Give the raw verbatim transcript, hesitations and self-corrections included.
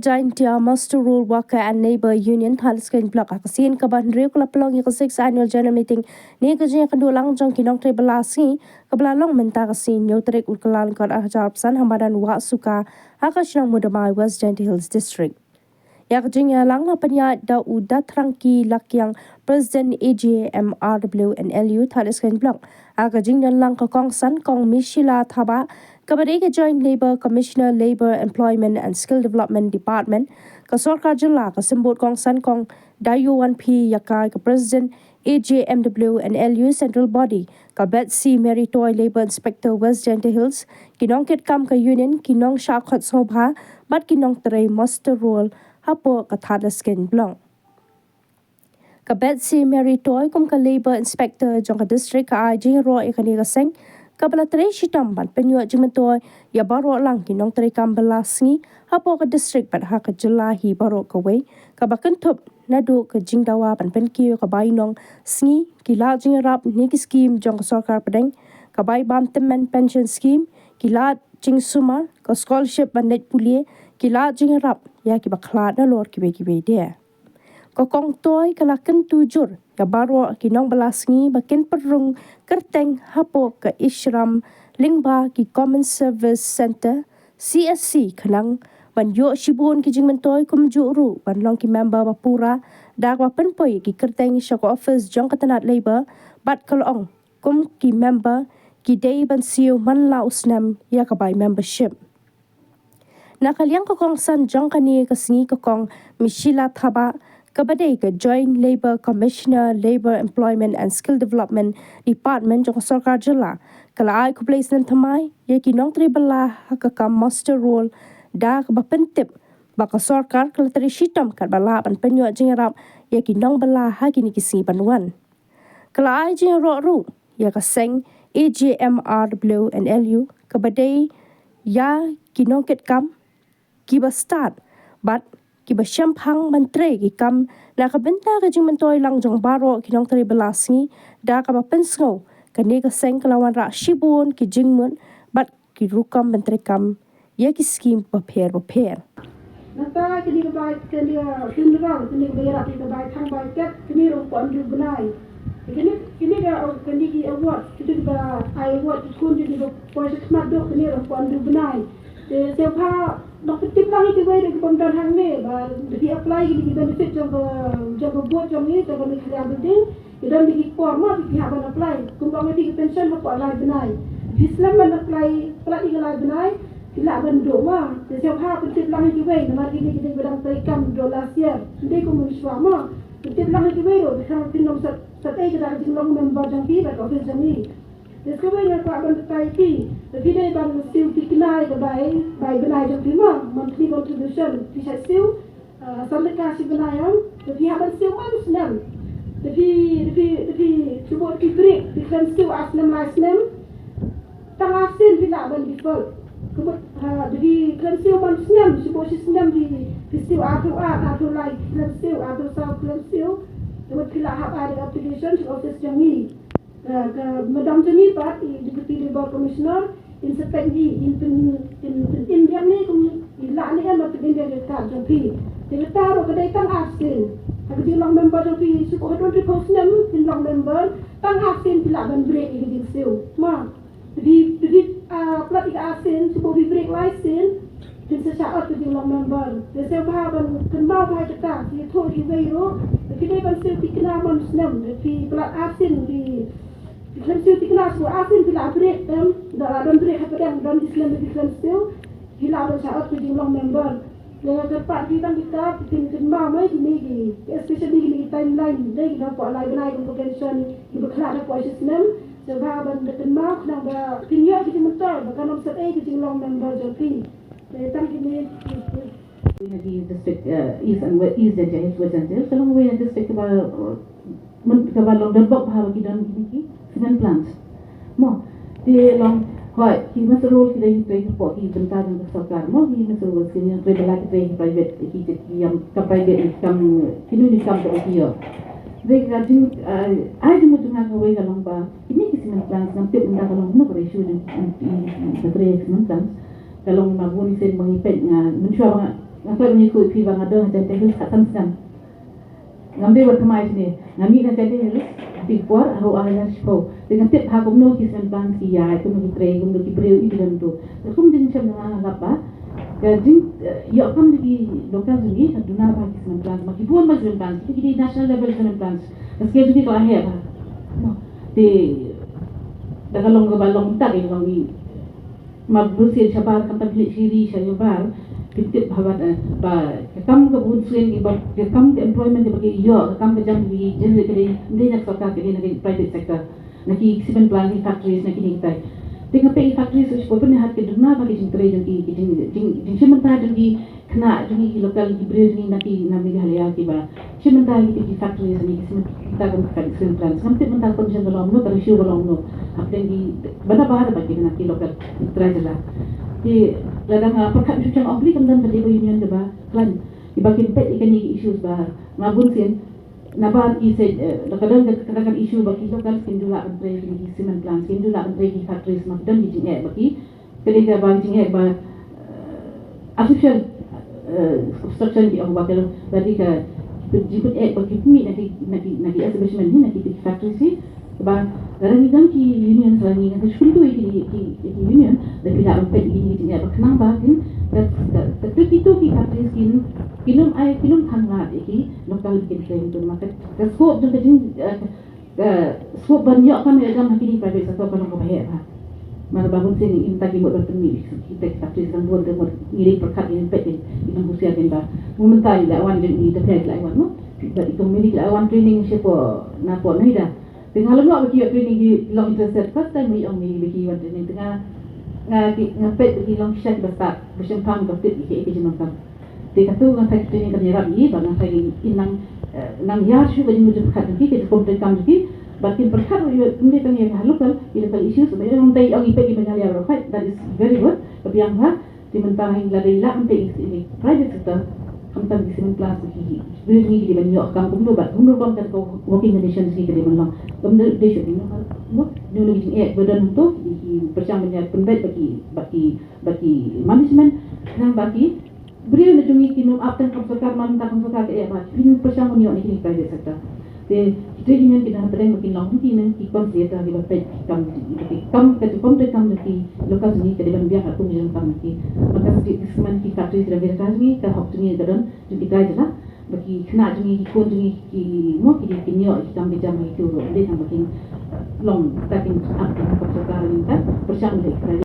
Jaintia Muster Roll Worker and Labour Union Thadlaskeiñ Block ha ka sien kaba hynriew ka la pynlong ïa ka six annual general meeting ne ka jingïakynduh lang jong ki nongtrei bylla sngi kaba la long mynta ka sngi hynñiew tarik u Kyllalyngkot ar hajar arphew san ha madan Wahsuka ha ka shnong Mudamai, West Jaintia Hills District. Ïa ka jingïalang la pynïaid da u Dathrangki Lakiang, President A J M R W and L U Thadlaskeiñ Block. Ha ka jingïalang ka kongsan Kong Mishila Thabah, kaba dei ka Joint Labour Commissioner, Labour, Employment and Skill Development Department ka sorkar jylla, ka symbud kongsan Kong Dayowan P Yakai, ka President A J M W and L U Central Body, ka Betsy Mary Toy, Labour Inspector West Jaintia Hills, ki nongkitkam ka union, ki nongshah khot sngewbha bad ki nongtrei muster roll hapoh ka Thadlaskeiñ Block. Ka Betsy Mary Toy kum ka Labour Inspector jong ka district ka ai jingïaroh ïa kane ka seng kaba la trei shitom ban pynïoh jingmyntoi ïa baroh lang ki nongtrei kam bylla sngi hapoh ka district bad ha ka jylla hi baroh kawei, kaba kynthup naduh ka jingdawa ban pynkiew ka bai nong sngi, ki lad jingïarap ne ki skim jong ka sorkar pdeng, ka bai bam tymmen pension scheme, ki lad jingsumar, ka scholarship ban leit pule, ki lad jingïarap ïa kiba khlad nalor kiwei kiwei de. Ka Kong Toy ka la kyntu jur ïa baroh ki nongbylla sngi ba kin pynrung kyrteng hapoh ka Ishram lyngba ki Common Service Centre, C S C, khnang ban ïoh shibun ki jingmyntoi, kumjuh ruh ban long ki member ba pura da kaba pynpoi ki kyrteng sha ka office jong ka tnat Labour bad ka la ong kum ki member ki dei ban siew man la u snem ïa ka bai membership. Na ka liang ka kongsan jong kane ka sngi ka Kong Mishila Thabah, kaba dei ka Joint Labour Commissioner, Labour, Employment and Skill Development Department jong ka sorkar jylla, ka la ai khublei snem thymmai ïa ki nongtrei bylla ha ka kam muster roll da kaba pyntip ba ka sorkar ka la trei shitom katba lah ban pynïoh jingïarap ïa ki nongbylla ha kine ki sngi ban wan. Ka la ai jingïaroh ruh ïa ka seng A J M R W and L U, kaba dei ïa ki nongkitkam kiba stad bad kiba shemphang ban trei ki kam na ka bynta ka jingmyntoi lang jong baroh ki nongtrei bylla sngi, da kaba pynsngew kane ka seng ka la wanrah shibun ki jingmut bad ki rukom ban trei kam ïa ki skim bapher bapher. Nangta kine ka bai, kine ka turnaround, kine ka bai ïarap ïa ka bai thang bai ket, kine ruh pyndu bnai. Kine, kine ka, kine ki award, kine ka ai award ki khun kine ka poi sha khmat duk, kine ruh pyndu bnai. Te sngewbha nang pyntip lang ïa kiwei ruh ki bym don hangne ba phi apply kine ki benefit jong ka, jong ka board jong ngi, jong ka Meghalaya Building. Ki don ki por ma phi hap ban apply. Kumba ngi ki pension hapoh lai bnai. Phi slem ban apply palat ïa ka lai bnai, phi lah ban duh ma. Te sngewbha pyntip lang ïa kiwei namar kine ki dei ba dang trei kam duh last year. Ym dei kum mynshwa ma. Pyntip lang ïa kiwei ruh, phi khnang phin ym sat, sat ei ka da ka jinglong member jong phi bad ka office jong ngi. Te sngewbha nga kwah ban batai phi. Te phi dei ban siew thikna ïa ka bai, bai bnai jong phi ma. Monthly contribution. Phi shait siew Ah, san tyngka shi bnai ong, te phi hap ban siew man snem. Te phi, te phi, te phi, shu bud phi break, phi khlem siew ar snem lai snem. Tang ar sien phi lah ban default. Ka mut, ha, te phi khlem siew man snem, shu bud shi snem phi, phi siew arphew ar, arphew lai, khlem siew, arphew saw khlem siew. Te mut phi lah hap ai da ka application sha office jong ngi. Ka, ka madam jong ngi pat, i Deputy Labour Commissioner, in sa peit ïa i, in pyn, in pyn-im ïa ngi kum i lah ne em ban pyn-im ïa ka card jong phi. Te kata ruh ka dei tang ar sien. Ha ka jinglong member jong phi, shu ka don phi snem phin long member, tang ar sien phi lah ban break ïa ka jingsiew. Ma, phi, phi, ah, palat ïa ka ar sien, shu phi break lai sien. Phin sa shah ot ka jinglong member. Te sngewbha ban kynmaw bha ïa kata, phi thoh kiwei ruh. Phi dei ban siew thikna man snem, phi palat ar sien, phi, phi khlem siew thikna shu ar sien phi la break, em, da la don break hapdeng, don di snem phi khlem siew, phi la don shah ot ka jinglong member. Te nga kyrpad phi tang kita, phin kynmaw mai kine ki, especially kine ki timeline, dei ki hapoh lai bnai kum ka pension, ki ba khlad hapoh shi snem, sngewbha ban da kynmaw khnang ba phin ïoh ki jingmyntoi, ba kan ym sat ei ki jinglong member jong phi. Te tang kine. Wei na ki district, eh, East and West, East Jaintia Hills, West Jaintia Hills, ka long wei na district kaba, eh, mun, kaba long donbok bha ba ki don kine ki cement plants. Mo, te long, hooid, ki muster roll ki dei, dei hapoh ki bynta jong ka sorkar. Mo, ki muster roll ki dei, dei ba la ki dei private, ki, ki, ki, ïa, ka private, ki kam, kino kino ki kam kaba ki ïoh. Dei ka jing, eh, ai jingmut jong nga kawei ka long ba kine ki cement plants ngam tip ynda ka long kumno ka ratio jong ki, ki, ki, ki, ka trei cement plants. Ka long ma bun sien ba ngi peit nga, mynshuwa ba nga, Nga kwah ban ïathuh ïa phi ba nga don ha Jaintia Hills khatsan snem. Ngam dei ban thymmai shane, nga mih na Jaintia Hills ha ki por arphew ar hajar shiphew. Te nga tip ha kumno ki cement plants ki ïaid, kumno ki trei, kumno ki briew, i bidon tu. Te kum jingshem jong nga, nga lap ba ka jing, eh, ïoh kam da ki local jong ngi ka duna ba ki cement plants, ma ki bun ba cement plants, ki dei national level cement plants. Ka skill jong ki ka la heh ba. Te da ka long kaba long tak, ka long i Ma bun sien shabar, khamtam phi leit sha ri sha shabar, phin tip ba, ba ka kam ka bun sien, ba ka kam ka employment ba ki ïoh, ka kam ka jam ba ki generate, ka dei, ym dei na ka sorkar, ka dei na ka private sector, na ki cement plant, ki factories, na kine kitai. Te nga peit ki factories, u shu pynïaid ka duna ba ki jingtrei jong ki, ki jing, jing, jingshim bynta jong ki, khynnah jong ngi, ki local, ki briew jong ngi na ki, na Meghalaya kiba shim bynta ïa ki factories, ne ki shim bynta kum ki cement plants. Ngam tip mynta condition ka long kumno, ka ratio ka long kumno hapdeng ki, ba na bar, ba ki na ki local, ki trai jylla. Te lada nga pyrkhat shuh, ong balei kam don ka labour union kaba khlaiñ, kiba kin peit ïa kine ki issues ba nga bun sien, na bar ki seh, eh, da ka don ka, ka, ka issue ba ki local kin duh lah ban trei ki cement plants, kin duh lah ban trei ki factories, ma ki don ki jingeh ba ki Ka dei kaba jingeh ba, eh, artificial, eh, obstruction ki ong ba ka, ba dei ka jingpyneh ba ki pynmih na ki, na ki, na ki establishment hi, na ki factory hi. Ba lada ngi don ki union, lada ngi don ki, ki, ki union, da phi lah ban peit ïa ki jingeh ba khnang ba kin, ka, ka, ka, ka, kito ki factory kin, kin ym ai, kin ym khang lad ïa ki local, kin trei tu, ma ka, ka scope jong ka jing, eh, Ka scope ban ïoh kam ïoh jam ha kine ki private sector ka long kaba heh bha. Namar ba bun sien ym tang ki mut ban pynmih ki tei ki factory, tang bun, tang bun ngi dei pyrkhat, ngi peit, ngi nang husiar, ngi ba. Mynta ngi la wan, ngi da phi la wan mo. Ba i company ki la wan training shapoh, napoh Noida. Te nga la ong ba ki ïoh training, ki long interested, first time ngi ong ngi ba ki wan training. Te nga, nga ki, nga peit ba ki long shisha kiba stad, ba shemphang, ba tip ïa ki, ïa ki jingdonkam. Te katu nga tharai katu ka dei ka ïarap ïa ngi, ba nga tharai ngi nang, eh, nang ïar shuh ka jingmut jingpyrkhat jong ki, ka jingpyrkhat jong ki, ba kin pyrkhat ruh ïa, ym dei tang ïa ka local, ïa local issues, ba ïa ngi dei ong ïa peit ïa Meghalaya baroh khoit, that is very good. Ka biang bha, te mynta ngi la dei lah ban peit ïa ki private sector, khamtam ki cement plants ki, ki briew jong ngi ki dei ban ïoh kam kumno, bad kumno rukom ka working conditions ki ka dei ban long. Kumno dei shuh, kumno, kumno, kumno ki jingeh ba don hangto, ki, ki pyrshang ban ïa pynbeit ba ki, ba ki, ba ki management, khnang ba ki briew na jong ngi kin ym ap tang kam sorkar, man tang kam sorkar ka eh bha, kin pyrshang ban ïoh na kine ki private sector. Te ki trade union ki dang hapdeng ba kin long ki, ki conciliator kiba peit ki kam, ki kam, ka jingpom trei kam jong ki local jong ngi ka dei ban biang ha kum jong kam ki. Ba ka sdang ki cement ki factory ki dang ki jong ngi, ka hok jong ngi ka don jong ki trai jylla. Ba ki khynnah jong ngi, ki khun jong ngi, ki mo, ki, ki ïoh ki kam ki jam ha ki ruh, ym dei tang ba kin long, ta kin ap tang kam sorkar, kin ta pyrshang ban ïoh ki private.